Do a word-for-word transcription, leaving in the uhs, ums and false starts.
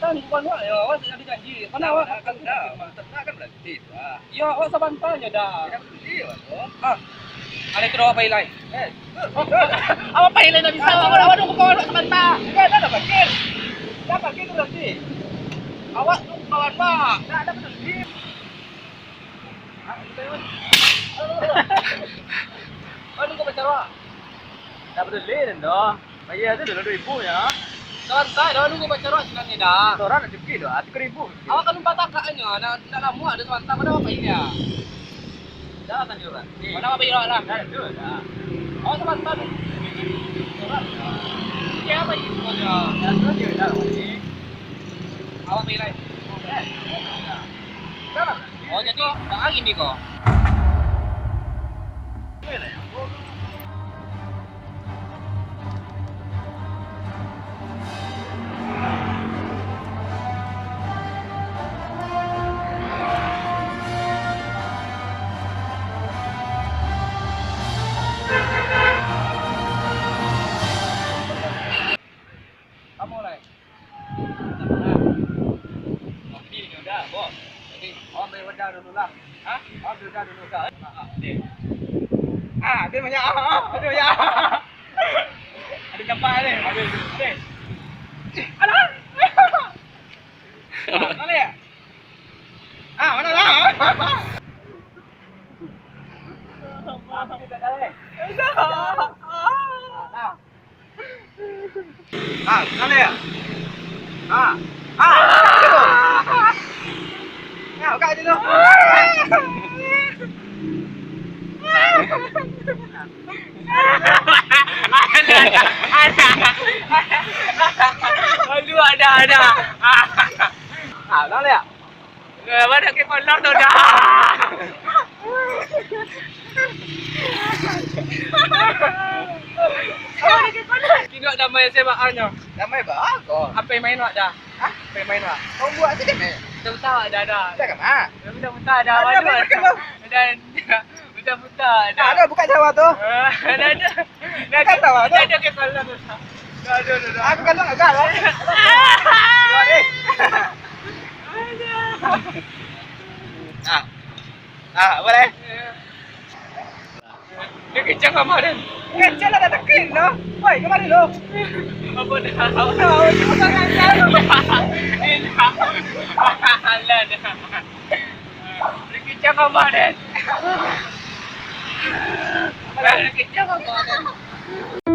Bukan awak, yo, awak sudah dijanji. Mana awak? Dah, dah, dah. Maksud nak kan berhenti, Pak. Yo, awak sabanta je dah. Tidak peduli, Pak, tu. Ah. Ada tu awak pai lai. Eh, betul, betul. Awak pai lai, tak bisa. Awak, awak nunggu kawan awak sabanta. Tidak, dah, dah parkir. Dah parkir tu berhenti. Awak nunggu kawan, Pak. Dah, dah peduli. Anu ko pacar awak? Ndak peduli den doh. Bayar tu dulu duo ribu nyo. Santai doh, anu ko pacar awak sinan ni dah. Orang nak cuki doh, tigo ribu. Awak kan lupa takak nyo, ndak, ndak lamo ado sabanta, pada awak bayar. Dah, tadi orang. Mana awak bayar lah? Dah, tu dah. Awak sabanta tu. Oke, apa itu? Dah, tu dia dah. Awak bayar lah. Oh, jadi baa gini ko? Kamu lai. Jadi, ini udah, bos. Jadi, ambil wadah dulu lah. Hah? Ambil wadah dulu, dah. Ah, ah, deh. Ah, dia banyak. Ah, ah, dia banyak. Ada nampak ni. Ada, ada. Alah. Ah, mana ya? Ah, mana lah? Ah, kita dah, eh. Ah. Ah, sana ya? Ah. Ah, situ. Ya, buka situ. Ada, ada, ada. Aduh, ada, ada. Ah, sana ya? Eh, mana ke kolam tu dah? Kini awak damai S M A nyo. Damai baa ko? Apo main awak dah? Hah? Apo main awak? Kau buat aja deh, Mek. Dah buta awak dah, dah. Dah kama? Dah buta, buta dah. Ada, malu. Mek, buka, Mek. Dah, dah buta dah. Ada, buka jawab tu. Eh, dah, dah. Buka jawab tu. Dah, dah ke kolam tu. Dah, dah, dah, dah. Aku kan agak lah. Ah. Ah, boleh. Dia kencang amat, Dan. Kencang lah, dah sakit lah. Woi, kemari lu? Apa dah? Apa dah? Woi, cepat kan, Dan. Alah, dah. Dia kencang amat, Dan. Dia kencang amat, Dan.